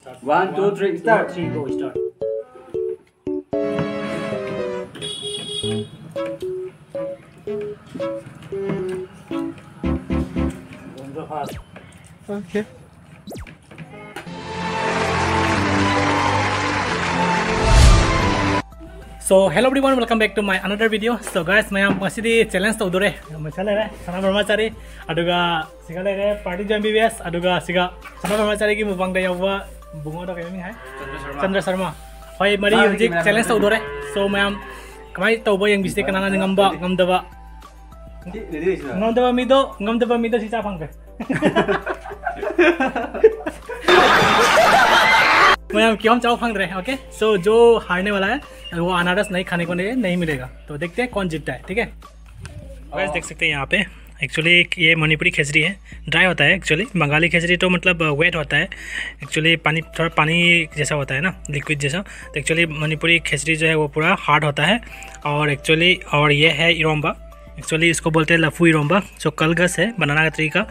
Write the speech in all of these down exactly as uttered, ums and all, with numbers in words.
One, two, three, start. Three, go, start. Okay. So hello everyone, welcome back to my another video. So guys, ꯃꯌꯥꯝ ꯉꯁꯤꯗꯤ challenge ꯇꯧꯗꯣꯔꯦ꯫ ꯃꯁꯥ ꯂꯩꯔꯦ, ꯁꯅꯥ ꯕ꯭ꯔꯍ꯭ꯃꯆꯥꯔꯤ, ꯑꯗꯨꯒ ꯁꯤꯒ ꯂꯩꯔꯦ ꯄꯥꯔꯇꯤ ꯖꯣꯟ ꯕꯤ ꯕꯤ ꯑꯦꯁ, ꯑꯗꯨꯒ ꯁꯤꯒ ꯁꯅꯥ ꯕ꯭ꯔꯍ꯭ꯃꯆꯥꯔꯤꯒꯤ ꯃꯨꯛꯕꯥꯡꯗ ꯌꯥꯎꯕ ꯕꯨꯡꯉꯣꯗꯣ ꯀꯩ ꯃꯃꯤꯡ ꯍꯥꯏ? ꯆꯟꯗ꯭ꯔ ꯁꯔꯃ꯫ ꯆꯟꯗ꯭ꯔ ꯁꯔꯃ꯫ ꯍꯣꯏ, ꯃꯔꯤ ꯃꯥ ꯍꯧꯖꯤꯛ ꯀꯦꯃꯦꯔꯥ challenge ꯇꯧꯗꯣꯔꯦ꯫ So ꯃꯌꯥꯝ ꯀꯃꯥꯏꯅ ꯇꯧꯕ ꯌꯦꯡꯕꯤꯁꯦ, ꯀꯅꯥꯅ ꯉꯝꯕ ꯉꯝꯗꯕ꯫ ꯁꯤ ready ꯂꯩꯁꯤꯔꯥ? ꯉꯝꯗꯕ ꯃꯤꯗꯣ, ꯉꯝꯗꯕ ꯃꯤꯗꯣ ꯁꯤ ꯆꯥ ꯐꯪꯗ꯭ꯔꯦ꯫ ꯃꯌꯥꯝ ꯀꯤꯍꯣꯝ ꯆꯥꯕ ꯐꯪꯗ꯭ꯔꯦ꯫ Okay, so जो हारने वाला है वो अनारस नहीं खाने को नहीं, नहीं मिलेगा। तो देखते हैं कौन जीतता है, ठीक है? Guys, देख सकते हैं यहाँ पे एक्चुअली ये मणिपुरी खिचड़ी है, ड्राई होता है। एक्चुअली बंगाली खिचड़ी तो मतलब वेट होता है, एक्चुअली पानी, थोड़ा पानी जैसा होता है ना, लिक्विड जैसा। तो एक्चुअली मणिपुरी खिचड़ी जो है वो पूरा हार्ड होता है। और एक्चुअली और ये है इरोम्बा, एक्चुअली इसको बोलते हैं लफू इरोम्बा। जो कलगस है, बनाना का तरीका,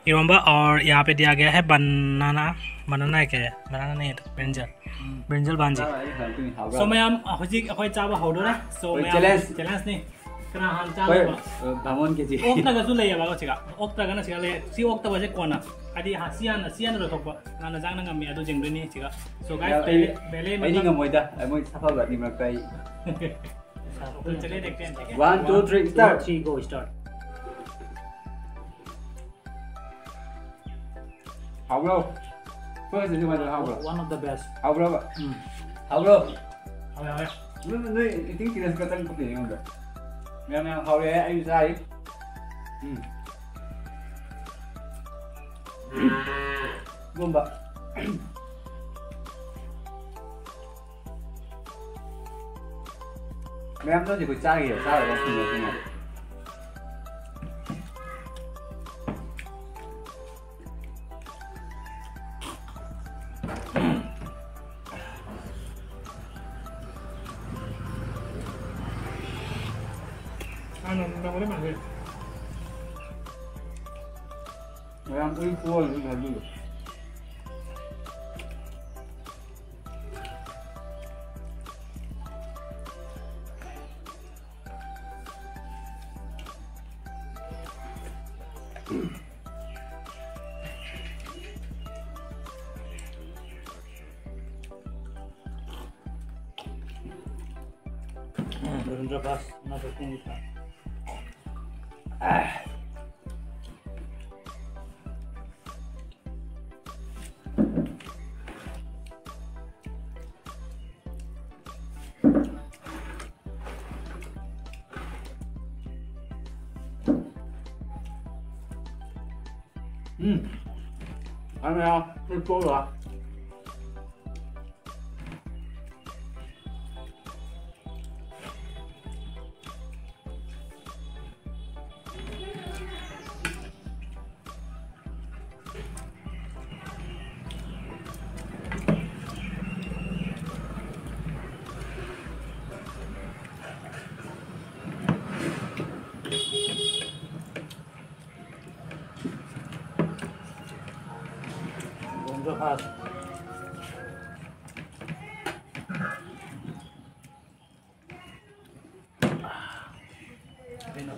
इरोम्बा। और यहाँ पे दिया गया है बनाना। बनाना है क्या है? बनाना नहीं है तो ब्रिंजल, ब्रिंजल भांजी। So ꯃꯌꯥꯝ ꯍꯧꯖꯤꯛ ꯑꯩꯈꯣꯏ ꯆꯥꯕ ꯍꯧꯗꯣꯔꯦ꯫ So ꯃꯌꯥꯝ challenge꯫ Challengeꯅꯤ꯫ ꯀꯅꯥ ꯍꯥꯟꯅ ꯆꯥꯗꯣꯏꯕ? ꯕꯥꯃꯣꯟ ꯀꯦꯖꯤ꯫ ꯑꯣꯛꯇ꯭ꯔꯒꯁꯨ ꯂꯩꯌꯦꯕ ꯁꯤꯒ꯫ ꯑꯣꯛꯇ꯭ꯔꯒꯅ ꯁꯤꯒ ꯂꯩ꯫ ꯁꯤ ꯑꯣꯛꯇꯕꯁꯦ ꯀꯣꯟꯅ꯫ ꯍꯥꯏꯗꯤ ꯍꯥ-, ꯁꯤ ꯍꯥꯟꯅ, ꯁꯤ ꯍꯥꯟꯅ ꯂꯧꯊꯣꯛꯄ꯫ ꯀꯅꯥꯅ ꯆꯥꯡꯅ ꯉꯝꯃꯤ ꯑꯗꯨ ꯌꯦꯡꯗꯣꯏꯅꯤ ꯁꯤꯒ꯫ So guys, ꯑꯩ, पहले, पहले ꯑꯩꯗꯤ मतलब ꯉꯝꯃꯣꯏꯗ꯫ ꯃꯣꯏ ꯁꯥꯐꯕ ꯑꯅꯤ ꯃꯔꯛꯇ ꯑꯩ꯫ तो चलिए देखते हैं, ठीक है? One, two, three, start. Three, go, start. ꯍꯥꯎꯕ꯭ꯔꯣ? ꯑꯩꯈꯣꯏ ꯍꯧꯖꯤꯛ ꯁꯨꯃꯥꯏꯅ ꯇꯧꯔ ꯍꯥꯎꯕ꯭ꯔꯣ? One of the best. ꯍꯥꯎꯕ꯭ꯔꯣꯕ? ꯎꯝ꯫ ꯍꯥꯎꯕ꯭ꯔꯣ? ꯍꯥꯎꯋꯦ, ꯍꯥꯎꯋꯦ꯫ ꯅꯣꯏ, ꯅꯣꯏ eating challenge ꯈꯛꯇꯪ ꯄꯨꯊꯣꯛꯑꯦ ꯑꯩꯉꯣꯟꯗ꯫ ꯃꯌꯥꯝ, ꯌꯥꯝ ꯍꯥꯎꯔꯦ, ꯑꯩꯁꯨ ꯆꯥꯔꯤ꯫ ꯎꯝ꯫ ꯏꯔꯣꯝꯕ꯫ ꯃꯌꯥꯝꯗꯣ ꯍꯧꯖꯤꯛ ꯑꯩꯈꯣꯏ ꯆꯥꯈꯤꯌꯦ, ꯆꯥꯔꯒ ꯊꯨꯝꯅ ꯊꯨꯝꯅ꯫ ꯃꯌꯥꯝ ꯑꯩ ꯄꯣꯔꯅꯤ ꯈꯜꯂꯤꯕ꯫ Lorenzo Pass, another thing is that. ꯎꯝ. ꯍꯥꯟꯅ ꯌꯥꯎ꯫ ꯁꯤ ꯇꯣꯛꯑꯒ꯫ ꯀꯩꯅꯣ?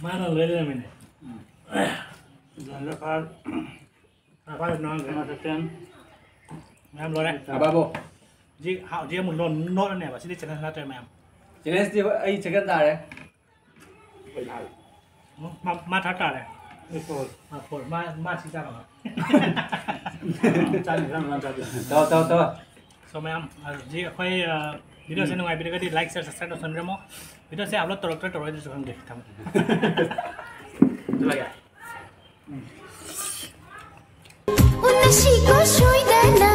ꯃꯥꯅ ꯂꯣꯏ ꯂꯩꯔꯝꯃꯤꯅꯦ꯫ ꯎꯝ꯫ ꯐꯥꯔ-, ꯐꯥꯔ ꯅꯪ ꯀꯩꯅꯣ ꯁꯦꯀꯦꯟ꯫ ꯃꯌꯥꯝ ꯂꯣꯏꯔꯦ꯫ ꯑꯕꯥꯕꯣ꯫ ꯍꯧꯖꯤꯛ ꯍꯥ-, ꯍꯧꯖꯤꯛ ꯑꯃꯨꯛ ꯂꯣꯟ-, ꯅꯣꯠꯂꯅꯦꯕ꯫ ꯁꯤꯗꯤ ꯆꯦꯂꯦꯟꯖ ꯅꯠꯇ꯭ꯔꯦ ꯃꯌꯥꯝ꯫ ꯆꯦꯂꯦꯟꯖꯇꯤ ꯑꯩ ꯁꯦꯀꯦꯟ ꯇꯥꯔꯦ꯫ ꯎꯝ, ꯃꯥ, ꯃꯥ ꯊꯥꯔꯠ ꯇꯥꯔꯦ꯫ ꯑꯩ ꯐꯣꯔ꯫ ꯃꯥ ꯐꯣꯔ꯫ ꯃꯥ, ꯃꯥ ꯁꯤ ꯆꯥꯔꯣ꯫ ꯆꯥꯅꯤ, ꯈꯔ ꯃꯌꯥꯝ ꯆꯥꯗꯣꯏꯅꯤ꯫ ꯇꯧ, ꯇꯧ, ꯇꯧ꯫ So, ꯃꯌꯥꯝ, ꯍꯧꯖꯤꯛ ꯑꯩꯈꯣꯏ, ꯑ, ꯚꯤꯗꯤꯑꯣꯁꯦ ꯎꯝ꯫ ꯅꯨꯡꯉꯥꯏꯕꯤꯔꯒꯗꯤ ꯂꯥꯏꯛ, ꯁꯤꯌꯔ, ꯁꯕꯁꯀ꯭ꯔꯥꯏꯕ ꯇꯧꯁꯟꯕꯤꯔꯝꯃꯣ꯫ ꯚꯤꯗꯤꯑꯣꯁꯦ ꯑꯞꯂꯣꯗ ꯇꯧꯔꯛꯇ꯭ꯔꯥ ꯇꯧꯔꯣꯏꯗ꯭ꯔꯁꯨ ꯈꯪꯗꯦ꯫ ꯊꯝꯃꯦ꯫ ꯆꯠꯂꯒꯦ꯫ ꯎꯝ꯫ ꯎꯟꯅꯁꯤꯀꯣ ꯁꯣꯏꯗꯅ